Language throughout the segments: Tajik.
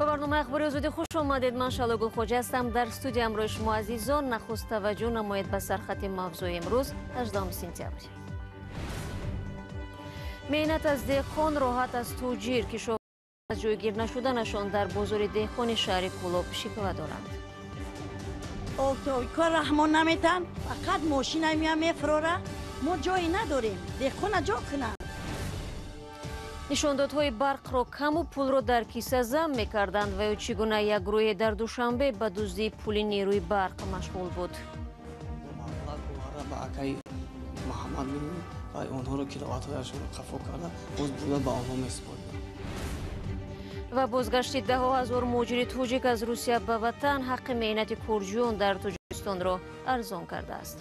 Ба барномаи ахбори озодӣ хуш омадед. Ман Шаҳло Гулхоҷа ҳастам. Дар студия ҳамроҳи шумо азизон. Нахуст таваҷҷӯҳ намоед ба сархати мавзӯи имрӯз, 18 сентябр. Меҳнат аз деҳқон, роҳат аз тоҷир. Кишоварз аз ҷойгир нашуданашон дар бозори деҳқони шаҳри Кӯлоб шикова доранд. Офтобикор раҳмон наметан, фақат мошина мея мефурора. Мо ҷое надорем, деҳқона ҷо кунанд. Нишондодҳои барқро каму пулро дар киса зам мекарданд ва ё чӣ гуна як гурӯҳе дар Душанбе ба дуздии пули нерӯи барқ машғул буд. Ба акаи Муҳаммад мегӯем ва онҳоро киловаттҳояшонро қафо карда боз бурда ба онҳо месупориданд. Ва бозгашти даҳо ҳазор муҳоҷири тоҷик аз Русия ба ватан ҳаққи меҳнати корҷӯён дар Тоҷикистонро арзон кардааст.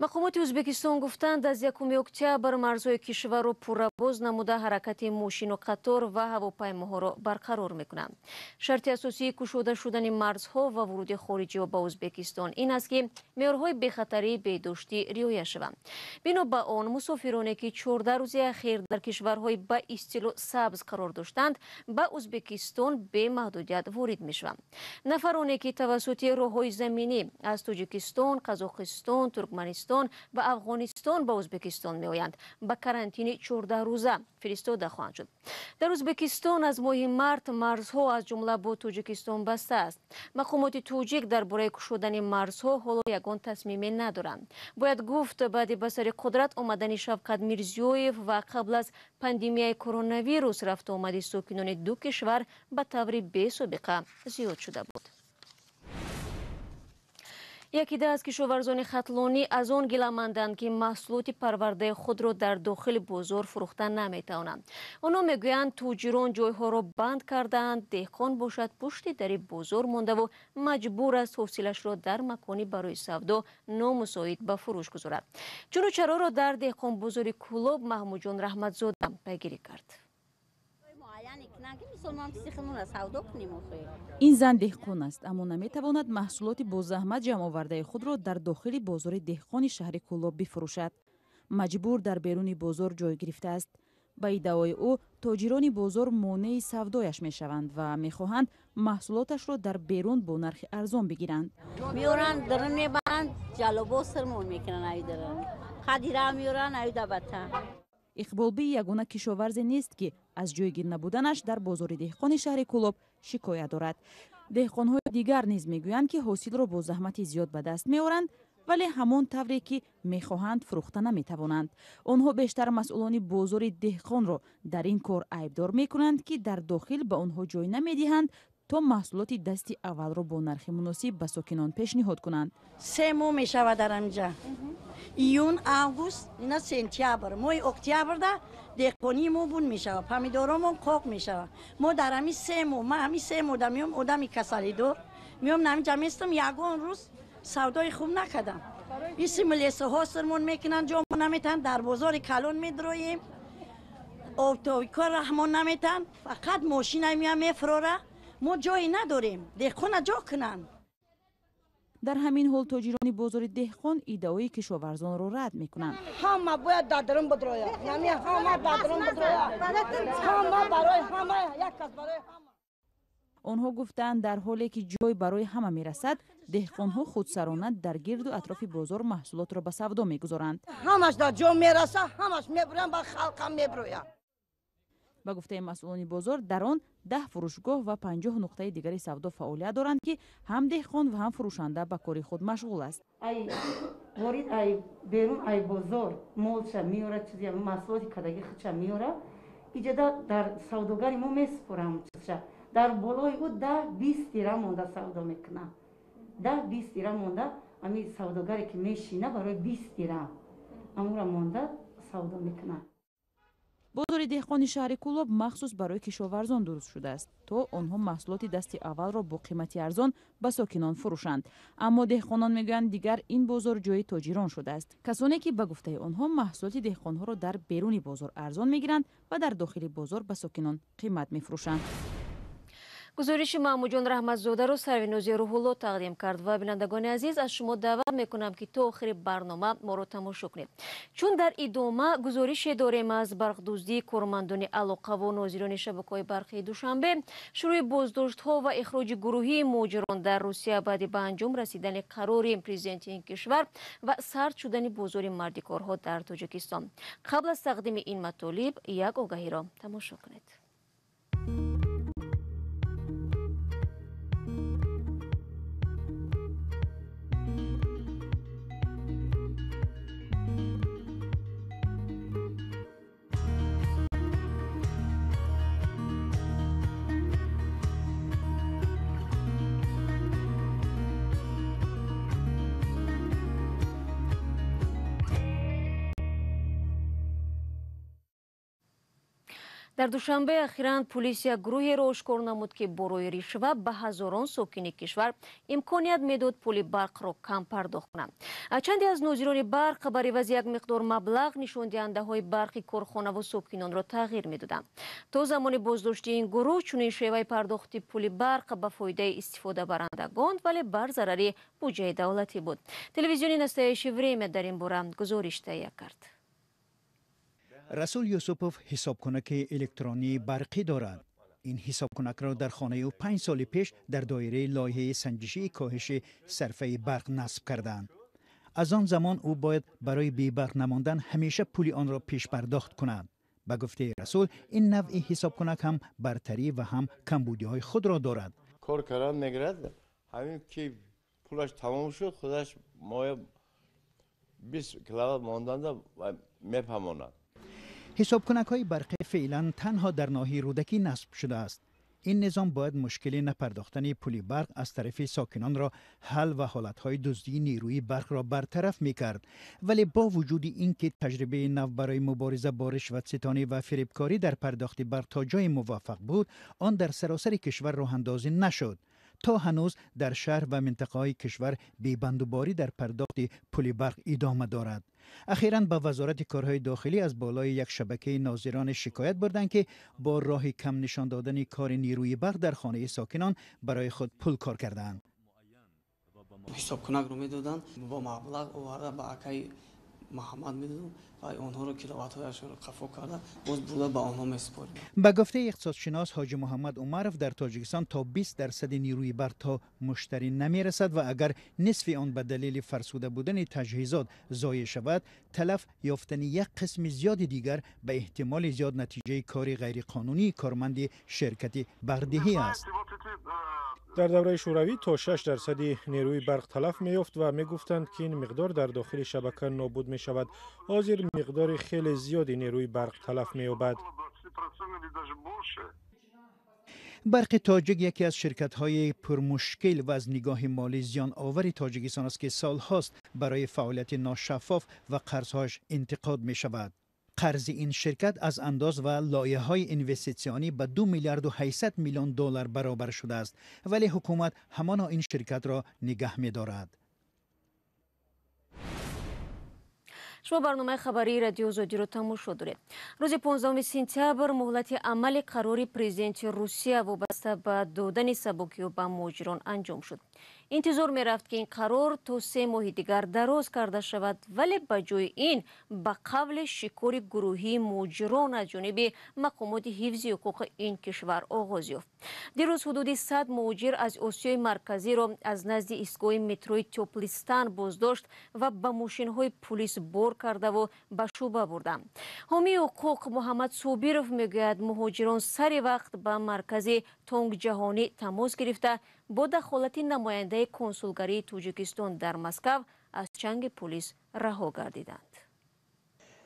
Мақомоти Ӯзбекистон гуфтанд, аз 1 октябр марзҳои кишварро пурра боз намуда ҳаракати мошину қатор ва ҳавопаймоҳоро барқарор мекунанд. Шарти асосии кушода шудани марзҳо ва вуруди хориҷиҳо ба Ӯзбекистон ин аст, ки меъёрҳои бехатарии беҳдоштӣ риоя шаванд. Бино ба он, мусофироне ки 14 рӯзи ахир дар кишварҳои ба истилоҳ сабз қарор доштанд, ба Ӯзбекистон бемаҳдудият ворид мешаванд. Нафароне ки тавассути роҳҳои заминӣ аз Тоҷикистон, Қазоқистон, Туркманистон ва Афғонистон ба Ӯзбекистон меоянд, ба карантини 14 рӯза фиристода хоҳанд шуд. Дар Ӯзбекистон аз моҳи март марзҳо аз ҷумла бо Тоҷикистон баста аст. Мақомоти тоҷик дар бораи кушодани марзҳо ҳоло ягон тасмиме надоранд. Бояд гуфт, баъди ба сари қудрат омадани Шавкат Мирзиёев ва қабл аз пандемияи коронавирус рафту омади сокинони ду кишвар ба таври бесобиқа зиёд шуда буд. Яке аз кишоварзони хатлонӣ аз он гиламанданд, ки маҳсулоти парвардаи худро дар дохили бозор фурӯхта наметавонанд. Онҳо мегӯянд, тоҷирон ҷойҳоро банд кардаанд, деҳқон бошад пушти дари бозор мондаву маҷбур аст ҳосилашро дар макони барои савдо номусоид ба фурӯш гузорад. Чуну чароро дар деҳқонбозори Кӯлоб Маҳмудҷон Раҳматзода пайгирӣ кард. Ин зан деҳқон аст, аммо наметавонад маҳсулоти бозаҳмат ҷамъовардаи худро дар дохили бозори деҳқони шаҳри Кӯлоб бифурӯшад. Маҷбур дар беруни бозор ҷой гирифтааст. Ба иддаои ӯ, тоҷирони бозор монеи савдояш мешаванд ва мехоҳанд маҳсулоташро дар берун бо нархи арзон бигиранд. Меоранд, дарун мебаранд, ҷалобо сирмон мекунанд, ай дарун қадира меоранд, ай дабата. Иқболбӣ ягона кишоварзе нест, ки аз ҷойгир набуданаш дар бозори деҳқони шаҳри Кӯлоб шикоят дорад. Деҳқонҳои дигар низ мегӯянд, ки ҳосилро бо заҳмати зиёд ба даст меоранд, вале ҳамон тавре ки мехоҳанд фурӯхта наметавонанд. Онҳо бештар масъулони бозори деҳқонро дар ин кор айбдор мекунанд, ки дар дохил ба онҳо ҷой намедиҳанд то маҳсулоти дасти аввалро бо нархи муносиб ба сокинон пешниҳод кунанд. 3 моҳ мешавад дар инҷа. Июн, август, ина сентябр. Моҳи октябрда деҳқонии мо бун мешавад, помидоромон қоқ мешавад. Мо дар ҳамин 3 моҳ, ман ҳамин 3 моҳ да меом, одами касалидор меом, ҳаминҷа местам, ягон рӯз савдои хуб накардам. Иси милесаҳо сирмон мекунанд, ҷо мо наметаҳанд, дар бозори калон медроем, офтобикор раҳмон наметаҳанд, фақат мошина мея мефурора. Мо ҷое надорем, деҳқона ҷо кунанд. Дар ҳамин ҳол тоҷирони бозори деҳқон иддаои кишоварзонро рад мекунанд. Ҳама бояд дар дарун бидрояд, яъне ҳама дар дарун бидрояд, ҳама барои ҳама, як кас барои ҳама. Онҳо гуфтаанд, дар ҳоле ки ҷой барои ҳама мерасад, деҳқонҳо худсарона дар гирду атрофи бозор маҳсулотро ба савдо мегузоранд. Ҳамаш дар ҷо мерасад, ҳамаш мебуранд, ба халқам меброяд. Ба гуфтаи масъулони бозор, дар он 10 фурӯшгоҳ ва 50 нуқтаи дигари савдо фаъолият доранд, ки ҳам деҳқон ва ҳам фурӯшанда ба кори худ машғул аст. Ай ворид ай берун ай бозор молша меорад, чизи маҳсулоти кадаги худша меорад, иҷода дар савдогари мо месупорам чизша. Дар болои ӯ 10-20 дирам монда савдо мекунам. 10-20 дирам монда ами савдогаре ки мешина барои 20 дирам амура монда савдо мекунам. Бозори деҳқони шаҳри Кӯлоб махсус барои кишоварзон дуруст шудааст, то онҳо маҳсулоти дасти аввалро бо қимати арзон ба сокинон фурӯшанд. Аммо деҳқонон мегӯянд, дигар ин бозор ҷои тоҷирон шудааст. Касоне ки ба гуфтаи онҳо маҳсулоти деҳқонҳоро дар беруни бозор арзон мегиранд ва дар дохили бозор ба сокинон қимат мефурӯшанд. Гузориши Маҳмудҷон Раҳматзодаро Сарвинози Рӯҳулло тақдим кард ва бинандагони азиз, аз шумо даъват мекунам, ки то охири барнома моро тамошо кунед, чун дар идома гузорише дорем аз барқдуздии кормандони алоқаву нозирони шабакаҳои барқии Душанбе, шурӯи боздоштҳо ва ихроҷи гурӯҳии муҳоҷирон дар Русия баъди ба анҷом расидани қарори президенти ин кишвар ва сард шудани бозори мардикорҳо дар Тоҷикистон. Қабл аз тақдими ин матолиб як огаҳиро тамошо кунед. Дар Душанбе ахиран пулис як гурӯҳеро ошкор намуд, ки барои ришва ба ҳазорон сокини кишвар имконият медод пули барқро кам пардохт кунанд. Чанде аз нозирони барқ бар ивази як миқдор маблағ нишондиҳандаҳои барқи корхонаву сокинонро тағйир медоданд. То замони боздошти ин гурӯҳ чунин шеваи пардохти пули барқ ба фоидаи истифодабарандагон, вале бар зарари буҷаи давлатӣ буд. Телевизиони «Настоящее время» дар ин бора гузориш таҳия кард. Расул Юсупов ҳисобкунаки электронии барқӣ дорад. Ин ҳисобкунакро дар хонаи ӯ 5 соли пеш дар доираи лоиҳаи санҷишии коҳиши сарфаи барқ насб карданд. Аз он замон ӯ бояд барои бебарқ намондан ҳамеша пули онро пешпардохт кунад. Ба гуфтаи Расул, ин навъи ҳисобкунак ҳам бартарӣ ва ҳам камбудиҳои худро дорад. Кор кардан мегирад, ҳамин ки пулаш тамом шуд, худаш моя 20 киловатт монданда мефаҳмонад. Ҳисобкунакҳои барқӣ феълан танҳо дар ноҳияи Рӯдакӣ насб шудааст. Ин низом бояд мушкили напардохтани пули барқ аз тарафи сокинонро ҳал ва ҳолатҳои дуздии нерӯи барқро бартараф мекард. Вале бо вуҷуди ин ки таҷрибаи нав барои мубориза бо ришватситонӣ ва фиребкорӣ дар пардохти барқ то ҷое муваффақ буд, он дар саросари кишвар роҳандозӣ нашуд. То ҳанӯз дар шаҳр ва минтақаҳои кишвар бебандуборӣ дар пардохти пули барқ идома дорад. Ахиран ба Вазорати корҳои дохилӣ аз болои як шабакаи нозироне шикоят бурданд, ки бо роҳи кам нишон додани кори нерӯи барқ дар хонаи сокинон барои худ пул кор кардаанд. Ҳисобкунакро медоданд, бо маблағ оварда ба акаи Муҳаммад медодам ва онҳоро киловаттҳояшонро қафо карда, боз бурда ба онҳо месупоридам. Ба гуфтаи иқтисодшинос Ҳоҷи Муҳаммад Умаров, дар Тоҷикистон то 20 дарсади нерӯи барқ то муштарӣ намерасад ва агар нисфи он ба далели фарсуда будани таҷҳизот зоеъ шавад, талаф ёфтани як қисми зиёди дигар ба эҳтимоли зиёд натиҷаи кори ғайриқонунии корманди ширкати барқдиҳӣ аст. Дар давраи Шӯравӣ то 6 дарсади нерӯи барқ талаф меёфт ва мегуфтанд, ки ин миқдор дар дохили шабака нобуд мешавад. Ҳозир миқдори хеле зиёди нерӯи барқ талаф меёбад. Барқи Тоҷик яке аз ширкатҳои пурмушкил ва аз нигоҳи молӣ зиёновари Тоҷикистон аст, ки солҳост барои фаъолияти ношаффоф ва қарзҳояш интиқод мешавад. Қарзи ин ширкат аз андоз ва лоиҳаҳои инвеститсионӣ ба 2 миллиарду 800 миллион доллар баробар шудааст, вале ҳукумат ҳамоно ин ширкатро нигаҳ медорад. Шумо барномаи хабарии Радио Озодиро тамошо доред. Рӯзи 15 сентябр муҳлати амали қарори президенти Русия вобаста ба додани сабукиҳо ба муҳоҷирон анҷом шуд. Интизор мерафт, ки ин қарор то 3 моҳи дигар дароз карда шавад, вале ба ҷои ин ба қавли шикори гурӯҳии муҳоҷирон аз ҷониби мақомоти ҳифзи ҳуқуқи ин кишвар оғоз ёфт. Дирӯз ҳудуди 100 муҳоҷир аз Осиёи Марказиро аз назди истгоҳи метрои Тёплый Стан боздошт ва ба мошинҳои пулис бор кардаву ба шӯъба бурданд. Ҳомии ҳуқуқ Муҳаммад Собиров мегӯяд, муҳоҷирон сари вақт ба маркази Тонгҷаҳонӣ тамос гирифта, бо дахолати намояндаи консулгарии Тоҷикистон дар Москав аз чанги пулис раҳо гардиданд.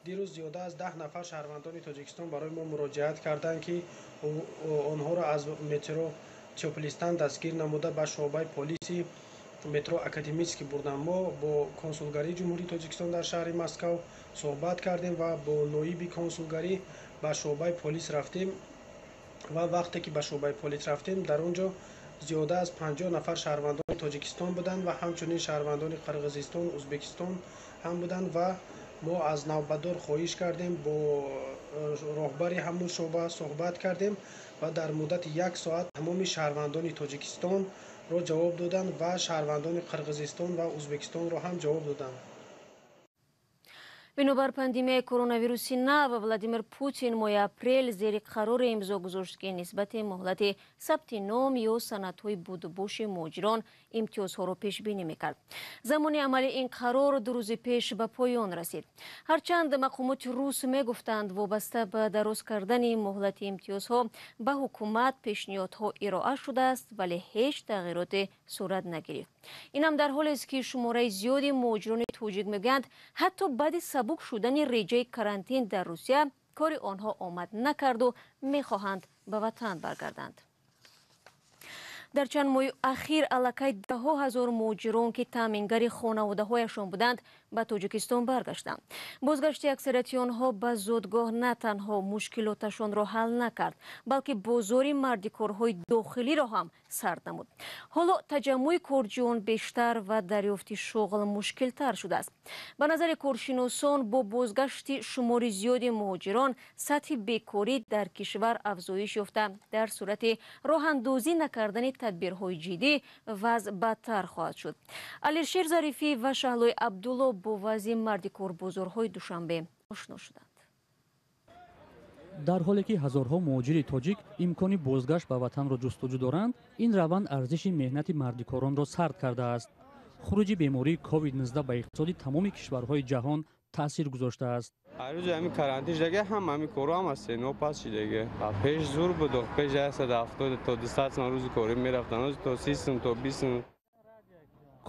Дирӯз зиёда аз 10 нафар шаҳрвандони Тоҷикистон барои мо муроҷиат карданд, ки онҳоро аз метро Тёплый Стан дастгир намуда, ба шӯъбаи полиси метро Академический бурданд. Мо бо консулгарии Ҷумҳурии Тоҷикистон дар шаҳри Москав суҳбат кардем ва бо ноиби консулгарӣ ба шӯъбаи полис рафтем. Ва вақте ки ба шӯъбаи полис рафтем, дар он ҷо зиёда аз 50 нафар шаҳрвандони Тоҷикистон буданд ва ҳамчунин шаҳрвандони Қирғизистон, Ӯзбекистон ҳам буданд. Ва мо аз навбатдор хоҳиш кардем бо роҳбари ҳамун шӯъба суҳбат кардем ва дар муддати як соат тамоми шаҳрвандони Тоҷикистонро ҷавоб доданд ва шаҳрвандони Қирғизистон ва Ӯзбекистонро ҳам ҷавоб доданд. Бинобар пандемияи коронавируси нав, Владимир Путин моҳи апрел зери қароре имзо гузошт, ки нисбати муҳлати сабти ном ё санадҳои будубоши муҳоҷирон имтиёзҳоро пешбинӣ мекард. Замони амали ин қарор 2 рӯзи пеш ба поён расид. Ҳарчанд мақомоти рус мегуфтанд, вобаста ба дароз кардани муҳлати имтиёзҳо ба ҳукумат пешниҳодҳо ироа шудааст, вале ҳеҷ тағйироте сурат нагирифт. Инам дар ҳолест, ки шумораи зиёди муҳоҷирони тоҷик мегӯянд, ҳатто баъди сабук шудани реҷаи карантин дар Русия кори онҳо омад накарду мехоҳанд ба ватан баргарданд. Дар чанд моҳи ахир аллакай даҳҳо ҳазор муҳоҷирон, ки таъмингари хонаводаҳояшон буданд, ба Тоҷикистон баргаштанд. Бозгашти аксарияти онҳо ба зодгоҳ на танҳо мушкилоташонро ҳал накард, балки бозори мардикорҳои дохилиро ҳам сард намуд. Ҳоло таҷаммӯи корҷӯён бештар ва дарёфти шуғл мушкилтар шудааст. Ба назари коршиносон, бо бозгашти шумори зиёди муҳоҷирон сатҳи бекорӣ дар кишвар афзоиш ёфта, дар сурати роҳандозӣ накардани тадбирҳои ҷиддӣ вазъ бадтар хоҳад шуд. Алишер Зарифӣ ва Шаҳлои Абдулло бо вазъи мардикорбозорҳои Душанбе ошно шуданд. Дар ҳоле ки ҳазорҳо муҳоҷири тоҷик имкони бозгашт ба ватанро ҷустуҷӯ доранд, ин раванд арзиши меҳнати мардикоронро сард кардааст. Хуруҷи бемории COVID-19 ба иқтисоди тамоми кишварҳои ҷаҳон таъсир гузоштааст. Рӯзи ҳамин карантин шудаги, ҳам ҳамин кору ҳам аз сено пас шудаги. Пеш зур буд, пеш 170 то 200 сом рӯзи корӣ мерафтанд, ҳозир то 30 сом, то 20 сом.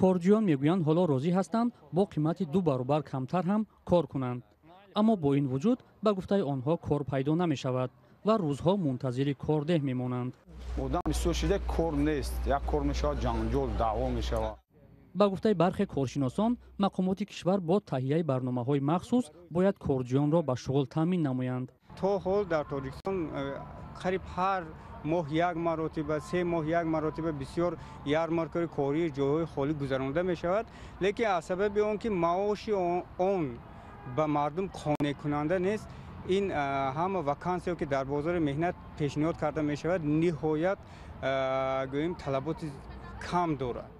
Корҷӯён мегӯянд, ҳоло розӣ ҳастанд бо қимати 2 баробар камтар ҳам кор кунанд. Аммо бо ин вуҷуд, ба гуфтаи онҳо, кор пайдо намешавад ва рӯзҳо мунтазири кордеҳ мемонанд. Одам бисёр шида, кор нест, як кор мешавад, ҷанҷол, даъво мешавад. Ба гуфтаи бархе коршиносон, мақомоти кишвар бо таҳияи барномаҳои махсус бояд корҷӯёнро ба шуғл таъмин намоянд. То ҳол дар Тоҷикистон қариб ҳар моҳ як маротиба, 3 моҳ як маротиба бисёр ярмаркаи кории ҷойҳои холӣ гузаронда мешавад, лекин аз сабаби он ки маоши он ба мардум қонеъкунанда нест, ин ҳама вакансиё ки дар бозори меҳнат пешниҳод карда мешавад, ниҳоят гӯем талаботи кам дорад.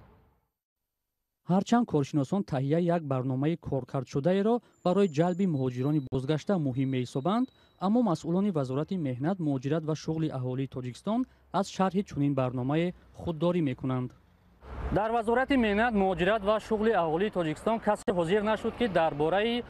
Ҳарчанд коршиносон таҳияи як барномаи коркардшудаеро барои ҷалби муҳоҷирони бозгашта муҳим меҳисобанд, аммо масъулони Вазорати меҳнат, муҳоҷират ва шуғли аҳолии Тоҷикистон аз шарҳи чунин барномае худдорӣ мекунанд. Дар Вазорати меҳнат, муҳоҷират ва шуғли аҳолии Тоҷикистон касе ҳозир нашуд, ки дар бораи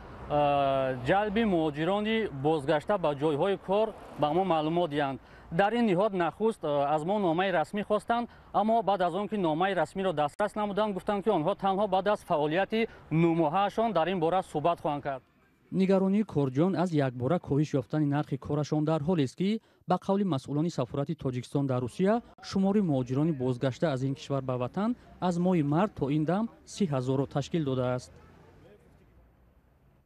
ҷалби муҳоҷирони бозгашта ба ҷойҳои кор ба мо маълумот диҳанд. Дар ин ниҳод нахуст аз мо номаи расмӣ хостанд, аммо баъд аз он ки номаи расмиро дастрас намуданд, гуфтанд, ки онҳо танҳо баъд аз фаъолияти нӯҳмоҳаашон дар ин бора суҳбат хоҳанд кард. Нигаронии корҷӯён аз якбора коҳиш ёфтани нархи корашон дар ҳолест, ки ба қавли масъулони сафорати Тоҷикистон дар Русия, шумори муҳоҷирони бозгашта аз ин кишвар ба ватан аз моҳи март то ин дам 30 ҳазорро ташкил додааст.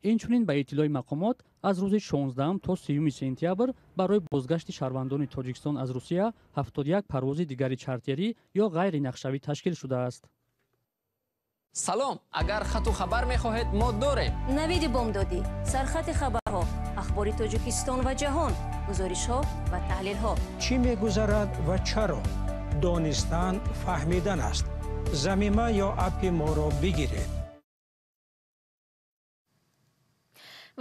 Инчунин ба иттилои мақомот, аз рӯзи 16 то 30 сентябр барои бозгашти шаҳрвандони Тоҷикистон аз Русия 71 парвози дигари чартерӣ ё ғайринақшавӣ ташкил шудааст. Салом, агар хату хабар мехоҳед, мо дорем. Навиди бомдодӣ, сархати хабарҳо, ахбори Тоҷикистон ва ҷаҳон, гузоришҳо ва таҳлилҳо. Чӣ мегузарад ва чаро? Донистан фаҳмидан аст. Замима ё аппи моро бигиред.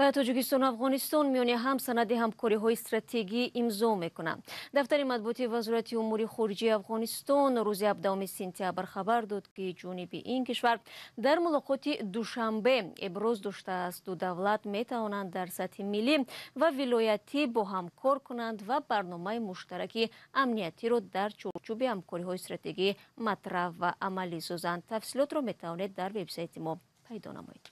Ва Тоҷикистону Афғонистон миёни ҳам санади ҳамкориҳои стратегӣ имзо мекунанд. Дафтари матбуоти Вазорати умури хориҷии Афғонистон рӯзи 17 сентябр хабар дод, ки ҷониби ин кишвар дар мулоқоти Душанбе иброз доштааст, ду давлат метавонанд дар сатҳи миллӣ ва вилоятӣ бо ҳам кор кунанд ва барномаи муштараки амниятиро дар чорчӯби ҳамкориҳои стратегӣ матраҳ ва амалӣ созанд. Тафсилотро метавонед дар вебсайти мо пайдо намоед.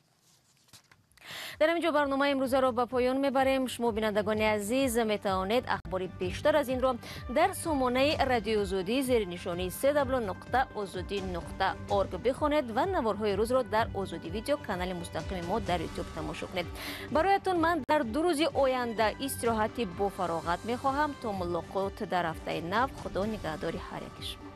Дар ҳамин ҷо барномаи имрӯзаро ба поён мебарем. Шумо, бинандагони азиз, метавонед ахбори бештар аз инро дар сомонаи Радиои Озодӣ зери нишонии www.ozodi.org бихонед ва наворҳои рӯзро дар Озодӣ видео канали мустақими мо дар Ютуб тамошо кунед. Бароятон ман дар 2 рӯзи оянда истироҳати бофароғат мехоҳам. То мулоқот дар ҳафтаи нав, Худо нигаҳдори ҳар яки шумо.